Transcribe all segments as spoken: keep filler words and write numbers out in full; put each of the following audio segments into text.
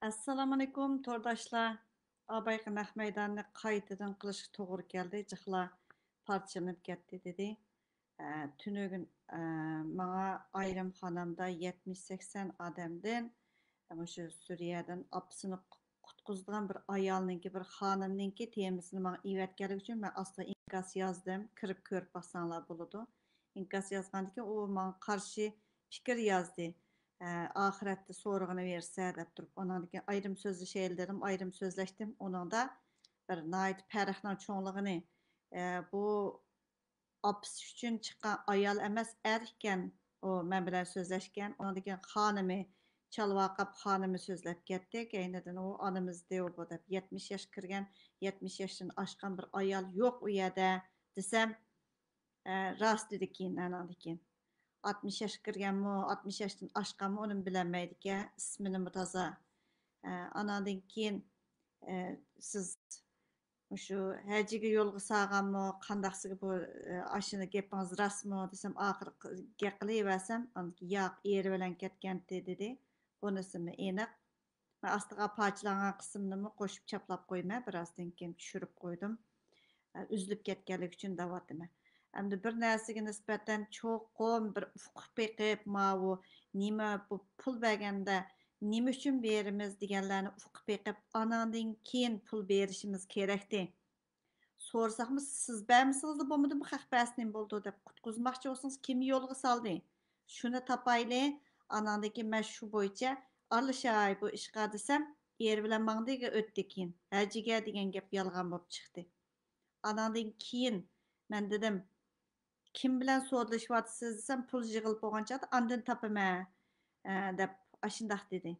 ئەسسالامۇئەلەيكۇم تورداشلار. ئابايقى نەق مەيداننى قايتىدىن قىلىشقا توغرا كەلدى، جىقلار پارچىلىنىپ كەتتى دېدى. ئە، تۈنۈگۈن، ئە، ماڭا ئايرىم خانامدا يەتمىش سەكسەن ئادەمدىن، ئە، مۇشۇ سۈرىيەدىن ئاپىسىنى قۇتقۇزىدىغان بىر ئايالنىڭكى، بىر خانىمنىڭكى تېمىسىنى ماڭا ئېۋەتكەنلىكى ئۈچۈن مەن ئاستا ئىنكاس يازدىم. كىرىپ كۆرۈپ باقساڭلار بولىدۇ. ئىنكاس يازغاندىكىن ئۇ ماڭا قارشى پىكىر يازدى. ئە، ئاخىرەتتە سورىغىنى بېرىسە دەپ تۇرۇپ، ئاناندىن كېيىن ئايرىم سۆزلىشەيلى دېدىم، ئايرىم سۆزلەشتىم. ئۇنىڭدا بىر ناھايىتى پەرقنىڭ چوڭلۇقىنى، ئە، بۇ ئاپىسى ئۈچۈن چىققان ئايال ئەمەس، ئەر ئىكەن. ئۇ مەن بىلەن سۆزلەشكەن. ئۇنىڭدىن كېيىن خانىمى، چالۋاقاپ خانىمى سۆزلەپ كەتتى. كەينىدىن ئۇ ئانىمىزدى، ئۇ بۇ دەپ، يەتمىش ياشقا كىرگەن، يەتمىش ياشتىن ئاشقان بىر ئايال يوق ئۇ يەردە دېسەم، ئە، راست دېدى كېيىن، ئاناندىن كېيىن. ئاتمىش ياشقا كىرگەنمۇ، ئاتمىش ياشتىن ئاشقانمۇ، ئۇنى بىلەلمەيدىكەن، ئىسمىنىمۇ تازا. ئە، ئاناندىن كېيىن، ئە، سىز مۇشۇ ھەجىگە يولغا سالغانمۇ، قانداقسىگە بۇ، ئە، ئاشۇنى گېپىڭىز راستمۇ دېسەم، ئاخىرى گەپ قىلىۋەرسەم، ئاندىن كېيىن ياق، ئېرى بىلەن كەتكەنتى دېدى. بۇنىسىمۇ ئېنىق. مەن ئاستىغا پارچىلانغان قىسمىنىمۇ قوشۇپ چاپلاپ قويمەن، بىرازدىن كېيىن چۈشۈرۈپ قويدۇم. ئە، ئۈزۈلۈپ كەتكەنلىكى ئۈچۈن دەۋاتىمەن. ئەمدى بىر نەرسىگە نىسبەتەن چوقۇم بىر ئۇقۇپ بېقىپ، ماۋۇ نېمە، بۇ پۇل بەرگەندە نېمە ئۈچۈن بېرىمىز دېگەنلەرنى ئۇقۇپ بېقىپ، ئاناندىن كېيىن پۇل بېرىشىمىز كېرەكتى. سورىساقمۇ، سىز بەرمىسىڭىزلا بولمىدىمۇ، خەق بەرسە نېمە بولىدۇ دەپ قۇتقۇزماقچى بولسىڭىز، كىم يولغا سالدى؟ شۇنى تاپايلى، ئاناندىن كېيىن مەن شۇ بويىچە ئارىلىشاي بۇ ئىشقا دېسەم، ئېرى بىلەن ماڭدى، ئۆتتى كېيىن. ھەجىگە دېگەن گەپ يالغان بولۇپ چىقتى. ئاناندىن كېيىن مەن دېدىم، كىم بىلەن سودىلىشىۋاتىسىز دېسەم، پۇل يىغىلىپ بولغان چاغدا ئاندىن تاپىمەن، ئە، دەپ ئاشۇنداق دېدى.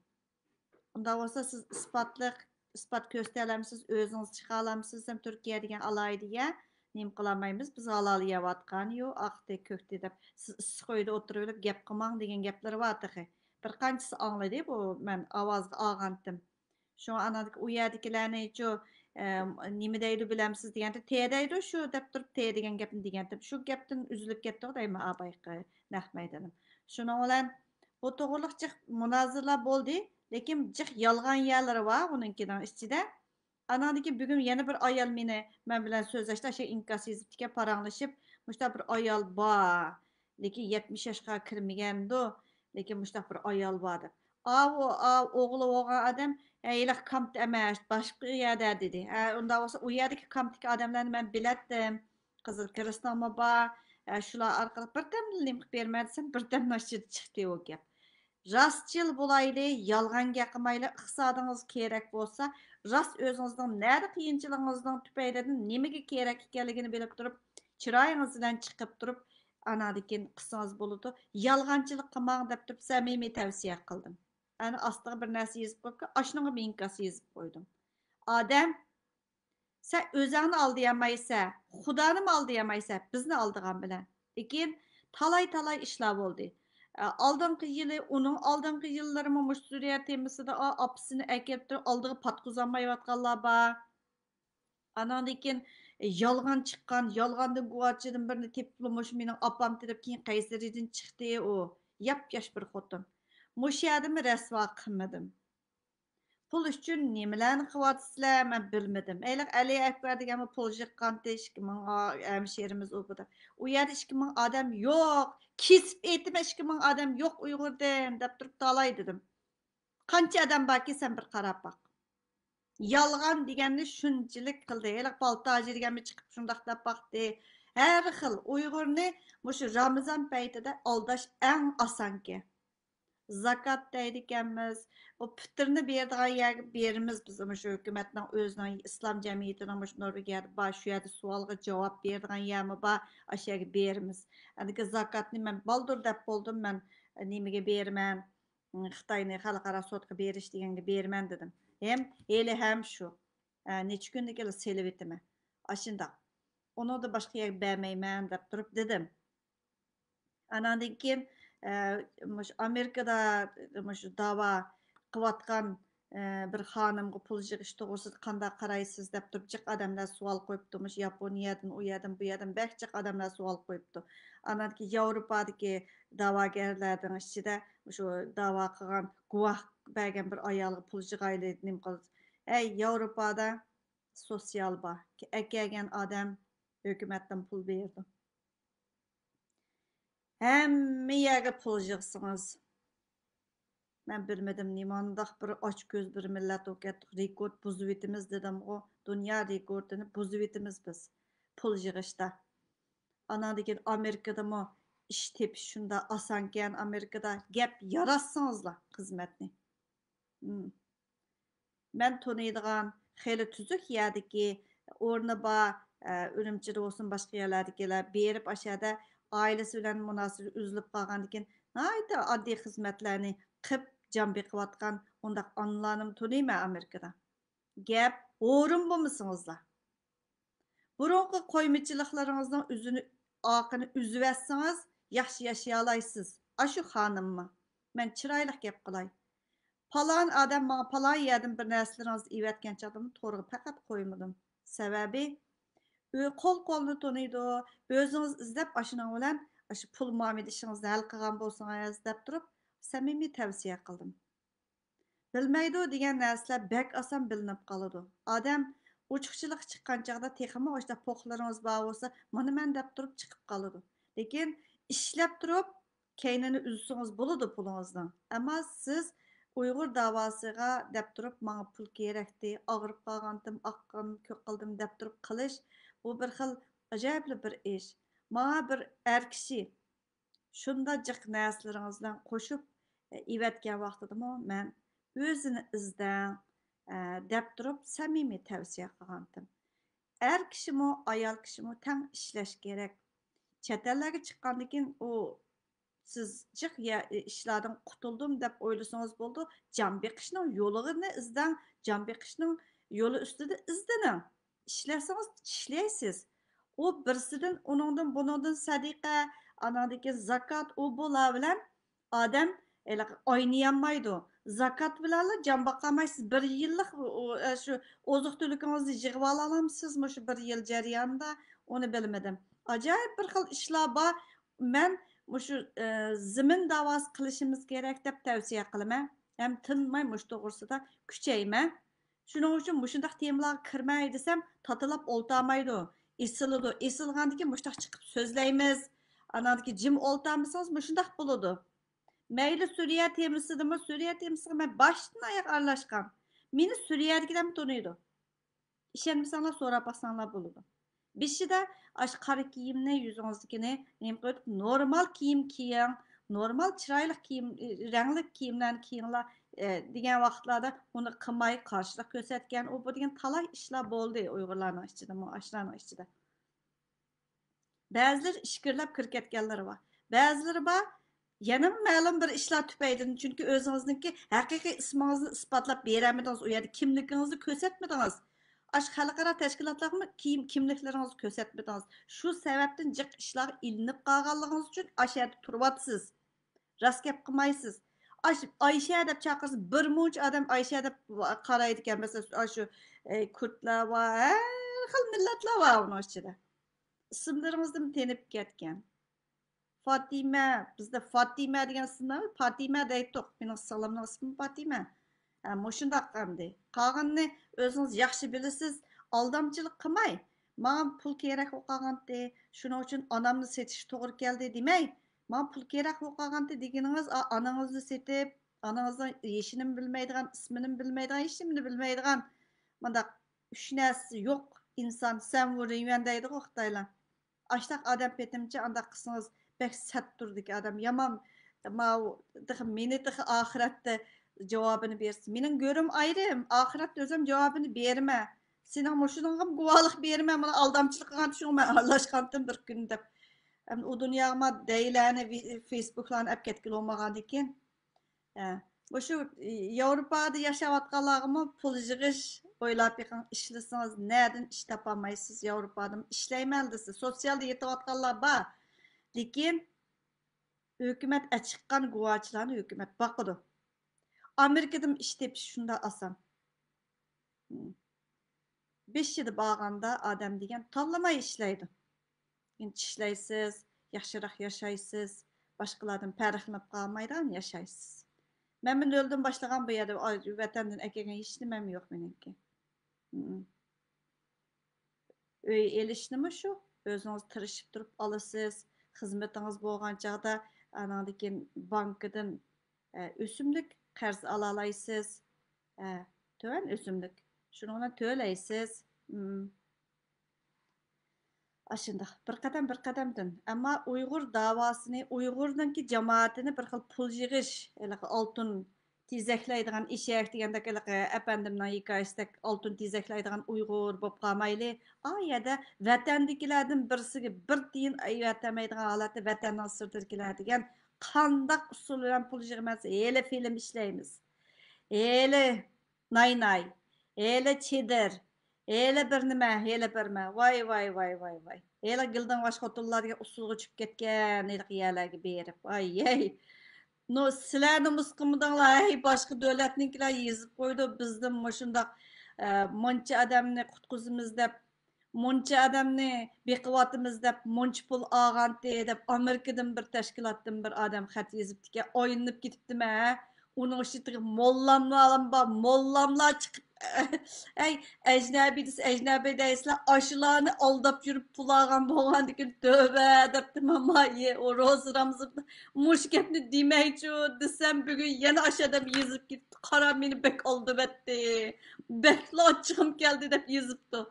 ئۇنداق بولسا سىز ئىسپاتلىق، ئىسپات كۆرسىتەلەمسىز، ئۆزىڭىز چىقالامسىز دېسەم، تۈركىيە دېگەن ئالاھىدە يەر، نېمە قىلالمايمىز، بىز ھالال يەۋاتقان يوق، ئاقتى كۆكتى دەپ، سىز ئىسسىق ئۆيدە ئولتۇرۇۋېلىپ گەپ قىلماڭ دېگەن گەپلىرى بار تېخى. بىر قانچىسى ئاڭلىدى، بۇ مەن ئاۋازغا ئالغانتىم. شۇڭا ئاناندىكى ئۇ يەردىكىلەرنىچۇ، ئە، نېمە دەيدۇ بىلەمسىز دېگەندە، تې دەيدۇ شۇ دەپ تۇرۇپ، تې دېگەن گەپنى دېگەنتىم. شۇ گەپتىن ئۈزۈلۈپ كەتتۇق دەيمەن ئابايقى نەق مەيدانىم. شۇنىڭ بىلەن بۇ توغرىلىق جىق مۇنازىرىلەر بولدى، لېكىن جىق يالغان يەرلىرى بار ئۇنىڭكىنىڭ ئىچىدە. ئاناندىن كېيىن بۈگۈن يەنە بىر ئايال مېنى، مەن بىلەن سۆزلەشتى، ئاشۇ ئىنكاس يېزىپتىكەن، پاراڭلىشىپ، مۇشۇنداق بىر ئايال بار، لېكىن يەتمىش ياشقا كىرمىگەندۇ، لېكىن مۇشۇنداق بىر ئايال بار دەپ. ئاۋۇ، ئاۋۇ ئوغلى بولغان ئادەم، ھە، ھېلىقى كامپتا ئەمەس، باشقا يەردە دېدى. ھە، ئۇنداق بولسا ئۇ يەردىكى كامپتىكى ئادەملەرنى مەن بىلەتتىم. قىزىل كىرېستالمۇ بار. ھە، شۇلار ئارقىلىق بىردەملا نېمە قىلىپ بېرىمەن دېسەم، بىردەملا ئىچىدە چىقتى ئۇ گەپ. راستچىل بولايلى، يالغان گەپ قىلمايلى، ئىقتىسادىڭىز كېرەك بولسا، راست ئۆزىڭىزنىڭ نەدە قىيىنچىلىقىڭىزنىڭ تۈپەيلىدىن نېمىگە كېرەك ئىكەنلىكىنى بىلىپ تۇرۇپ، چىرايىڭىز بىلەن چىقىپ تۇرۇپ، ئاناندىن كېيىن قىلسىڭىز بولىدۇ. يالغانچىلىق قىلماڭ دەپ تۇرۇپ سەمىمىي تەۋسىيە قىلدىم. ئەنە ئاستىغا بىر نەرسە يېزىپ قويۇپتۇ، ئاشۇنىڭغا بىر ئىنكاس يېزىپ قويدۇم. ئادەم، سەن ئۆزۈڭنى ئالدىيالمايسەن، خۇدانىمۇ ئالدىيالمايسەن، بىزنى ئالدىغان بىلەن. لېكىن تالاي-تالاي ئىشلار بولدى. ئە، ئالدىنقى يىلى، ئۇنىڭ ئالدىنقى يىللىرىمۇ مۇشۇ سۈرىيە تېمىسىدا، ئا، ئاپىسىنى ئەكىرىپ تۇرۇپ، ئالدىغا پاتقۇزالمايۋاتقانلار بار. ئاناندىن كېيىن، ئە، يالغان چىققان، يالغاندىن گۇۋاچىدىن بىرنى تېپىپلا، مۇشۇ مېنىڭ ئاپامتى دەپ، كېيىن قەيسىرىدىن چىقتى ئۇ. ياپياش بىر خوتۇن. مۇشۇ يەردىمۇ رەسۋا قىلمىدىم. پۇل ئۈچۈن نېمىلەرنى قىلىۋاتىسىلەر، مەن بىلمىدىم. ھېلىقى ئەلى ئەكبەر دېگەنمۇ پۇل يىغقانتى، ئىككى مىڭ ھەمشىرىمىز ئۇ بۇ دەپ. ئۇ يەردە ئىككى مىڭ ئادەم يوق. كېسىپ ئېيتىمەن، ئىككى مىڭ ئادەم يوق ئۇيغۇردىن دەپ تۇرۇپ تالاي دېدىم. قانچە ئادەم باركى، سەن بىر قاراپ باق. يالغان دېگەننى شۇنچىلىك قىلدى. ھېلىقى پالتا ھاجى دېگەنمۇ چىقىپ شۇنداق دەپ باقتى. ھەر خىل ئۇيغۇرنى مۇشۇ رامىزان پەيتىدە ئالداش ئەڭ ئاسانكەن. زاكات دەيدىكەنمىز. ئۇ پىتىرنى بېرىدىغان يەرگە بېرىمىز بىز. مۇشۇ ھۆكۈمەتنىڭ ئۆزىنىڭ ئىسلام جەمئىيىتىنىڭ مۇشۇ نورۋېگىيەدە بار، شۇ يەردە سوئالغا جاۋاب بېرىدىغان يەرمۇ بار، ئاشۇ يەرگە بېرىمىز. ئەندىكى زاكاتنى مەن بالدۇر دەپ بولدۇم، مەن نېمىگە بېرىمەن، خىتاينى خەلقئارا سوتقا بېرىش دېگەنگە بېرىمەن دېدىم. ھەم ھېلى ھەم شۇ. ئە، نەچچە كۈندىن كېيىن سېلىۋېتىمەن. ئاشۇنداق. ئۇنىڭدىن باشقا يەرگە بەرمەيمەن دەپ تۇرۇپ دېدىم. ئاناندىن كېيىن، ئە، مۇشۇ ئامېرىكىدا مۇشۇ داۋا قىلىۋاتقان، ئە، بىر خانىمغا پۇل يىغىش توغرىسىدا قانداق قارايسىز دەپ تۇرۇپ جىق ئادەملەر سوئال قويۇپتۇ. مۇشۇ ياپونىيەدىن، ئۇ يەردىن، بۇ يەردىن بەك جىق ئادەملەر سوئال قويۇپتۇ. ئاناندىن كېيىن ياۋروپادىكى داۋاگەرلەرنىڭ ئىچىدە مۇشۇ داۋا قىلغان گۇۋاھ بەرگەن بىر ئايالغا پۇل يىغايلى، نېمە قىلىدۇ؟ ھەي، ياۋروپادا سوتسىيال بار. ئەكەلگەن ئادەم ھۆكۈمەتتىن پۇل بېرىدۇ. ھەممە يەرگە پۇل يىغسىڭىز، مەن بىلمىدىم، نېمانداق بىر ئاچكۆز بىر مىللەت بولۇپ كەتتۇق. رېكورت بۇزۇۋېتىمىز دېدىمغۇ، دۇنيا رېكورتىنى بۇزۇۋېتىمىز بىز پۇل يىغىشتا. ئاناندىن كېيىن ئامېرىكىدىمۇ ئىش تېپىش شۇنداق ئاسانكەن، ئامېرىكىدا گەپ ياراتسىڭىزلا خىزمەتنى. مم. مەن تونۇيدىغان خېلى تۈزۈك يەردىكى، ئورنى بار، ئە، ئۈرۈمچىدە بولسۇن، باشقا يەرلەردىكىلەر بېرىپ، ئاشۇ يەردە ئائىلىسى بىلەن مۇناسىۋىتى ئۈزۈلۈپ قالغاندىن كېيىن، ناھايىتى ئاددىي خىزمەتلەرنى قىپ جان بېقىۋاتقان ئۇنداق ئانىلارنىمۇ تونۇيمەن ئامېرىكىدا. گەپ ھورۇن بولمىسىڭىزلا. بۇرۇنقى قويمىچىلىقلىرىڭىزنىڭ ئۆزىنى، ئاقىنى ئۈزۈۋەتسىڭىز، ياخشى ياشىيالايسىز. ئاشۇ خانىممۇ. مەن چىرايلىق گەپ قىلاي. پالان ئادەم ماڭا پالان يەردىن بىر نەرسىلىرىڭىزنى ئېۋەتكەن چاغدىمۇ تورغا پەقەت قويمىدىم. سەۋەبى، ئۆ-، قول قولنى تونۇيدۇ. ئۆزىڭىز ئىزدەپ ئاشۇنىڭ بىلەن ئاشۇ پۇل مۇئامىلە ئىشىڭىزنى ھەل قىلغان بولسىڭىز دەپ تۇرۇپ سەمىمىي تەۋسىيە قىلدىم. بىلمەيدۇ دېگەن نەرسىلەر بەك ئاسان بىلىنىپ قالىدۇ. ئادەم ئوچۇقچىلىققا چىققان چاغدا تېخىمۇ ئاشۇنداق پوخلىرىڭىز بار بولسا، مانا مەن دەپ تۇرۇپ چىقىپ قالىدۇ. لېكىن ئىشلەپ تۇرۇپ كەينىنى ئۈزسىڭىز بولىدۇ پۇلىڭىزنىڭ. ئەمما سىز ئۇيغۇر داۋاسىغا دەپ تۇرۇپ ماڭا پۇل كېرەكتى، ئاغرىپ قالغانتىم، ئاققىن، كۆك قىلدىم دەپ تۇرۇپ قىلىش، بۇ بىر خىل ئاجايىپلا بىر ئىش. ماڭا بىر ئەر كىشى شۇنداق جىق نەرسىلىرىڭىز بىلەن قوشۇپ، ئېۋەتكەن ۋاقتىدىمۇ مەن ئۆزىنى ئىزدەڭ، ئە، دەپ تۇرۇپ سەمىمىي تەۋسىيە قىلغانتىم. ئەر كىشىمۇ، ئايال كىشىمۇ تەڭ ئىشلەش كېرەك. چەت ئەللەرگە چىققاندىن كېيىن ئۇ سىز جىق يە-، ئىشلاردىن قۇتۇلدۇم دەپ ئويلىسىڭىز بولىدۇ. جان بېقىشنىڭ يولىنى ئىزدەڭ، جان بېقىشنىڭ يولى ئۈستىدە ئىزدىنىڭ. ئىشلەسىڭىز ئىشلەيسىز. ئۇ بىرسىدىن، ئۇنىڭدىن، بۇنىڭدىن سەدىقە، ئاناندىن كېيىن زاكات، ئۇ بۇلار بىلەن ئادەم ھېلىقى ئاينىيالمايدۇ. زاكات بىلەنلا جان باقالمايسىز. بىر يىللىق ئۇ، ئۇ، ئە، شۇ ئوزۇق تۈلۈكىڭىزنى يىغىۋالالامسىز مۇشۇ بىر يىل جەريانىدا؟ ئۇنى بىلمىدىم. ئاجايىپ بىر خىل ئىشلار بار. مەن مۇشۇ، ئە، زېمىن داۋاسى قىلىشىمىز كېرەك دەپ تەۋسىيە قىلىمەن. ھەم تىنماي مۇشۇ توغرىسىدا كۈچەيمەن. شۇنىڭ ئۈچۈن مۇشۇنداق تېمىلارغا كىرمەي دېسەم، تاتىلاپ ئولتۇرمايدۇ. ئېسىلىدۇ. ئېسىلغاندىن كېيىن مۇشۇنداق چىقىپ سۆزلەيمىز. ئاناندىن كېيىن جىم ئولتۇرمىسىڭىز مۇشۇنداق بولىدۇ. مەيلى سۈرىيە تېمىسىدىمۇ، سۈرىيە تېمىسىغا مەن باشتىن ئاياغ ئارىلاشقان. مېنى سۈرىيەدىكىلەرمۇ تونۇيدۇ. ئىشەنمىسەڭلار سوراپ باقساڭلار بولىدۇ. بېشىدا ئاشۇ قارا كىيىمنى، يۈزىڭىزدىكىنى نېمە قىلىۋېتىپ، نورمال كىيىم كىيىڭ، نورمال چىرايلىق كىيىم، رەڭلىك كىيىملەرنى كىيىڭلار، ئە، دېگەن ۋاقىتلاردا ئۇنى قىلماي قارشىلىق كۆرسەتكەن، ئۇ بۇ دېگەن تالاي ئىشلار بولدى ئۇيغۇرلارنىڭ ئىچىدىمۇ، ئاشۇلارنىڭ ئىچىدە. بەزىلىرى ئىچكىرىلەپ كىرىپ كەتكەنلىرى بار. بەزىلىرى بار، يەنىمۇ مەلۇم بىر ئىشلار تۈپەيلىدىن، چۈنكى ئۆزىڭىزنىڭكى ھەقىقىي ئىسمىڭىزنى ئىسپاتلاپ بېرەلمىدىڭىز، ئۇ يەردە كىملىكىڭىزنى كۆرسەتمىدىڭىز. ئاشۇ خەلقئارا تەشكىلاتلارغىمۇ كىيىم، كىملىكلىرىڭىزنى كۆرسەتمىدىڭىز. شۇ سەۋەبتىن جىق ئىشلارغا ئىلىنىپ قالغانلىقىڭىز ئۈچۈن ئاشۇ يەردە تۇرۇۋاتىسىز. راست گەپ قىلمايسىز. ئاش-، ئايشە دەپ چاقىرسا، بىر مۇنچە ئادەم ئايشە دەپ ۋا-، قارايدىكەن. مەسىلەن، ئاشۇ، ئە، كۇردلار بار، ھەر خىل مىللەتلەر بار ئۇنىڭ ئىچىدە. ئىسىملىرىڭىزدىن تېنىپ كەتكەن. فاتىمە، بىزدە فاتىمە دېگەن ئىسىم بار، پاتىمە دەيتتۇق. مېنىڭ سىڭلىمنىڭ ئىسمى پاتىمە. ھە، مۇشۇنداق ئەمدى. قالغىنىنى ئۆزىڭىز ياخشى بىلىسىز. ئالدامچىلىق قىلماي، ماڭا پۇل كېرەك بولۇپ قالغانتى، شۇنىڭ ئۈچۈن ئانامنى سېتىش توغرا كەلدى دېمەي، ماڭا پۇل كېرەك بولۇپ قالغانتى دېگىنىڭىز، ئا-، ئانىڭىزنى سېتىپ، ئانىڭىزنىڭ يېشىنىمۇ بىلمەيدىغان، ئىسمىنىمۇ بىلمەيدىغان، ھېچنېمىنى بىلمەيدىغان مۇنداق ئۈچ نەرسىسى يوق ئىنسان، سەنۋۇ رېيۈەن دەيدىغۇ خىتايلار. ئاشتاق ئادەم پېتىمچە ئانداق قىلسىڭىز بەك سەت تۇردىكى ئادەم. يامان، ماۋۇ تېخى مېنى تېخى ئاخىرەتتە جاۋابىنى بېرىسىز. مېنىڭ گۆرۈم ئايرىم، ئاخىرەتتە ئۆزۈم جاۋابىنى بېرىمەن. سېنىڭ مۇشۇنىڭغىمۇ گۇۋاھلىق بېرىمەن، مانا ئالدامچىلىق قىلغان شۇڭا مەن ئارىلاشقانتىم بىر كۈن دەپ. ئەمدى ئۇ دۇنياغا ما دەيلەرنى، ۋى-، فېيسبۇكلارنى ئەپ كەتكىلى بولمىغاندىكىن. ئە، مۇشۇ ياۋروپادا ياشاۋاتقانلارغىمۇ پۇل يىغىش ئويلاپ بېقىڭ، ئىشلىسىڭىز نەدىن ئىش تاپالمايسىز؟ ياۋروپادىمۇ ئىشلەيمەن دېسە، سوتسىيالدا يېتىۋاتقانلار بار. لېكىن ھۆكۈمەت ئەچىققان گۇۋاچىلارنى ھۆكۈمەت باقىدۇ. ئامېرىكىدىمۇ ئىش تېپىش شۇنداق ئاسان. بېشىدا بارغاندا ئادەم دېگەن تاللىماي ئىشلەيدۇ. ئىنچە ئىشلەيسىز، ياخشىراق ياشايسىز، باشقىلاردىن پەرقلىنىپ قالمايدىغان ياشايسىز. مەنمۇ نۆلدىن باشلىغان بۇ يەردە، ئاي، ۋەتەندىن ئەكەلگەن ھېچنېمەم يوق مېنىڭكى. مم. ئۆي ئېلىشنىمۇ شۇ، ئۆزىڭىز تىرىشىپ تۇرۇپ ئالىسىز، خىزمىتىڭىز بولغان چاغدا ئاناندىن كېيىن بانكىدىن، ئە، ئۆسۈملۈك قەرز ئالالايسىز. ئە، تۆۋەن ئۆسۈملۈك. شۇنىڭ بىلەن تۆلەيسىز. مم. ئاشۇنداق بىر قەدەم، بىر قەدەمدىن. ئەمما ئۇيغۇر داۋاسىنى، ئۇيغۇرنىڭكى جامائىتىنى بىر خىل پۇل يىغىش، ھېلىقى ئالتۇن تېزەكلەيدىغان ئېشەك دېگەندەك، ھېلىقى ئەپەندىمنىڭ ھېكايىسىدەك ئالتۇن تېزەكلەيدىغان ئۇيغۇر بولۇپ قالمايلى. ئا يەردە ۋەتەندىكىلەردىن بىرسىگە بىر تىيىن ئەۋەتەلمەيدىغان ھالەتتە ۋەتەننىڭ سىرتىدىكىلەر دېگەن قانداق ئۇسۇل بىلەن پۇل يىغىمەن دېسە، ھېلى فىلىم ئىشلەيمىز. ھېلى ناي-ناي، ھېلى چېدىر، ھېلى بىر نېمە، ھېلى بىر نېمە. ۋاي، ۋاي، ۋاي، ۋاي، ۋاي. ھېلى گىلدىڭۋاش خوتۇنلار دېگەن ئۇسسۇلغا چۈشۈپ كەتكەن ھېلىقى يەرلەرگە بېرىپ. ۋاي، ھەي. نو، سىلەر نومۇس قىلمىدىڭلار، ھەي، باشقا دۆلەتنىڭكىلەر يېزىپ قويىدۇ، بىزدىن مۇشۇنداق، ئە، مۇنچە ئادەمنى قۇتقۇزىمىز دەپ، مۇنچە ئادەمنى بېقىۋاتىمىز دەپ مۇنچە پۇل ئالغانتى دەپ ئامېرىكىدىن بىر تەشكىلاتتىن بىر ئادەم خەت يېزىپتىكەن، ئايلىنىپ كېتىپتىمەن. ئۇنىڭ ئىچىدىكى موللاملار بار، موللاملار چىقىپ، ئەي، ئەجنەبىي دېسە ئەجنەبىي دەيسىلەر، ئاشۇلارنى ئالداپ يۈرۈپ پۇل ئالغان بولغاندىكىن تۆۋە دەپتىمەن. مايە، ئۇ روزا رامزاندا مۇشۇ گەپنى دېمەيچۇ دېسەم، بۈگۈن يەنە ئاشۇ ئادەم يېزىپ كېتىپتۇ، قارا، مېنى بەك ئالدىۋەتتى، بەكلا ئاچچىقىم كەلدى دەپ يېزىپتۇ.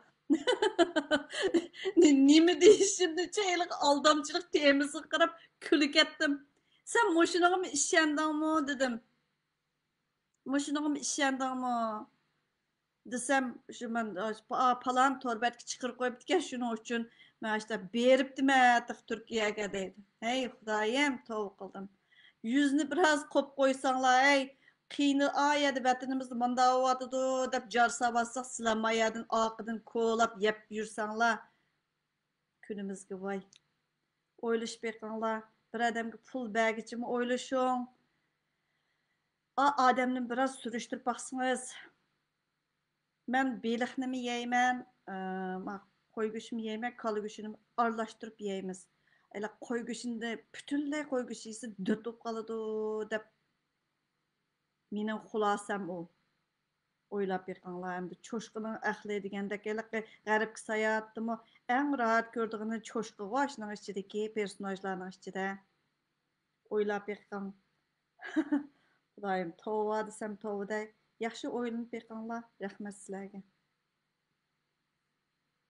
نېمە دېيىشىمنى، ھېلىقى ئالدامچىلىق تېمىسىغا قاراپ كۈلۈپ كەتتىم. سەن مۇشۇنىڭغىمۇ ئىشەندىڭمۇ دېدىم. مۇشۇنىڭغىمۇ ئىشەندىڭمۇ دېسەم، شۇ مەن، پالان تور بەتكە چىقىرىپ قويۇپتىكەن، شۇنىڭ ئۈچۈن مەن ئاشۇنداق بېرىپتىمەن تېخى تۈركىيەگە دەيدۇ. ھەي خۇدايىم، توۋا قىلدىم. يۈزنى بىراز قوپ قويساڭلار، ھەي، قىينى، ئا يەردە ۋەتىنىمىزدە مانداق بولۇۋاتىدۇ دەپ جار ساۋاتساق، سىلەر ما يەردىن ئارقىدىن كولاپ يەپ يۈرسەڭلار، كۈنىمىزگە ۋاي. ئويلىشىپ بېقىڭلار، بىر ئادەمگە پۇل بەرگۈچىمۇ ئويلىشىڭ. ئا، ئادەمنى بىراز سۈرۈشتۈرۈپ باقسىڭىز، مەن بېلىقنىمۇ يەيمەن، ئە، ما-، قوي گۆشىمۇ يەيمەن، كالا گۆشىنىمۇ ئارىلاشتۇرۇپ يەيمىز. ئەلە قوي گۆشىنى پۈتۈنلەي قوي گۆشى يېسە دۆت بولۇپ قالىدۇ دەپ مېنىڭ خۇلاسەم ئۇ. ئويلاپ بېقىڭلار، ئەمدى چوشقىنىڭ ئەقلى دېگەندەك، ھېلىقى غەربكە ساياھەتتىمۇ ئەڭ راھەت كۆرىدىغىنى چوشقىغۇ، شۇنىڭ ئىچىدىكى پېرسوناژلارنىڭ ئىچىدە. ئويلاپ بېقىڭ. خۇدايىم، توۋا دېسەم توۋا دەي. ياخشى ئويلىنىپ بېقىڭلار. رەھمەت سىلەرگە.